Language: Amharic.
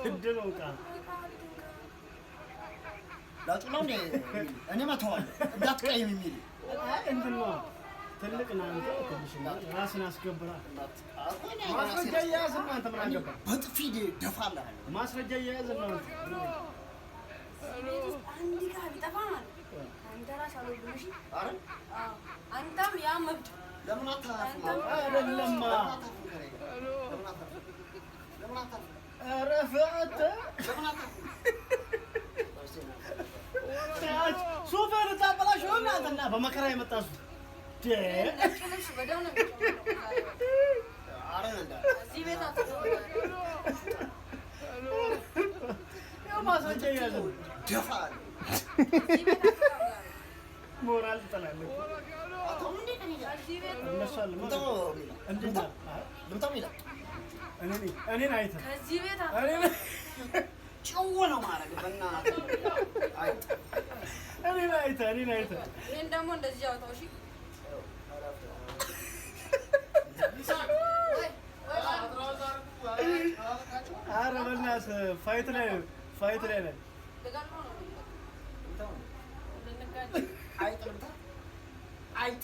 እድል ዕቃ። ላጩ ነው እንዴ? እኔ መተዋለሁ እንዳትቀይም የሚል። አይ እንትን ነዋ፣ ትልቅ ነህ አንተ፣ ትንሽ ነህ። ራስን አስገብራል። ማስረጃ እየያዝን ነው። አንተ ምን አገባህ? በጥፊ ደፋልሃለሁ። ማስረጃ እየያዝን ነው። አንተ ቤት ውስጥ አንድ ዕቃ ቢጠፋ ማለት አንተ ራስህ አልወድም። እሺ? አረ። አዎ። አንተም ያ መብት ለምን አታርፍም? አይደለማ። ለምን አታርፍም ከእኔ ጋር? ለምን አታርፍም? ለምን አታርፍም? ኧረ ፈአተ ለምን አታርፍም? ሱፍህን ልታበላሽ ነው እናንተና በመከራ የመጣ ሱፍ። ነጭ ልብስ በደም ነው የሚጨምረው ዛሬ በቃ። አረ እንዳ እዚህ ቤት አትገባም። ያው ማስረጃ እየያዝን ነው። ደፋለሁ። እዚህ ቤት አትገባም ዛሬ። ሞራል ትጠላለህ። አታውም እንዴ ከእኔ ጋር? እዚህ ቤት እነሱ አለ። ልምጣው ሚላ። እንዴት? ልምጣው ሚላ። እኔን አይተህ ከዚህ ቤት እኔን ጭው ነው ማድረግ በእናትህ። አይ። እኔን አይተህ ይሄን ደግሞ እንደዚህ አውጣው። እሺ ወይ ወይ። ኧረ በእናትህ fight ላይ ነን። ልገለው ነው። ልምጣው። ልንጋጭ። አይጥ ልምጣ። አይጥ።